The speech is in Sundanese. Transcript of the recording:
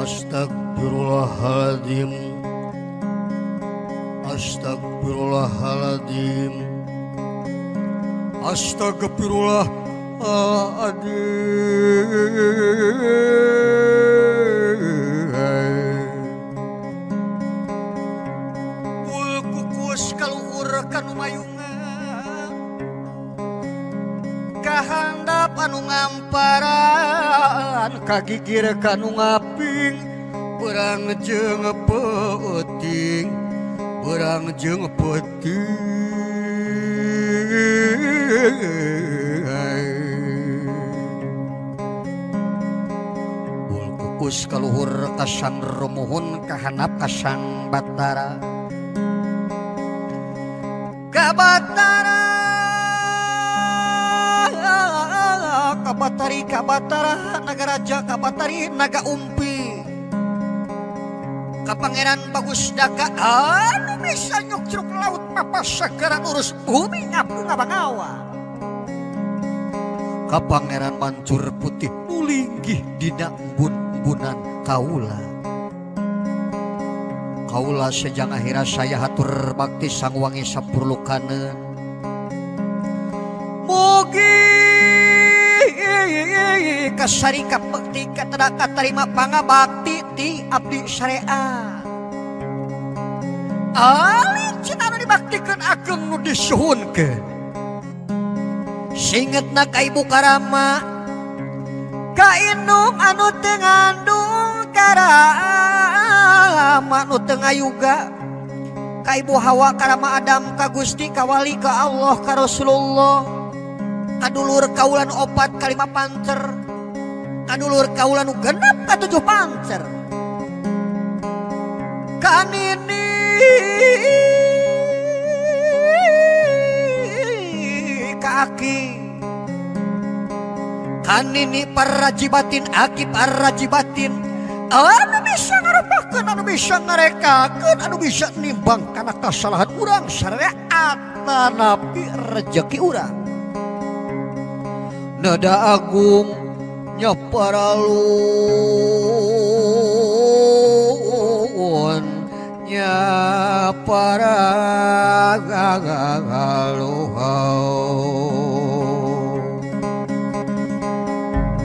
Astagfirullahaladzim, astagfirullahaladzim, astagfirullahaladzim. Ul kukus kaluhur kanu mayungan, kahandap anu ngamparan, kagigir kanu ngaping, berang jeung peuting, berang jeung peuting. Ul kukus kaluhur kasang rumuhun, kahanap kasang batara, kabatara, kabatari, kabatara nagaraja, kabatari naga umpi, ka Pangeran Bagus Daka anu bisa nyukcruk laut papasagaran urus bumi ngapung ngabangawa, ka Pangeran Mancur Putih nulinggih dina embun-embunan kaula. Kaula sejang akhira saya hatur bakti sang wangi sapurlukaneun. Mugi kasarika bekti kateda katarima pangabakti ti abdi syariat. Alit cina anu dibaktikeun ageng nu disuhunkeun. Singetna ka Ibu Karama, ka indung anu teu ngandung, karama nu teu ngayuga, ka Ibu Hawa, karama Adam, ka Gusti, ka Wali, ka Allah, ka Rasulullah, kadulur kaulan opat kalima pancer, kadulur kaulan nu genep katujuh pancer, kanini ka aki, kanini parajibatin, aki parajibatin, anu bisa ngarupakeun, anu bisa ngarekakeun, anu bisa nimbang kana kasalahan urang syariat tanapi rejeki urang. Nada agung nyaparalun, nyaparagaluhau.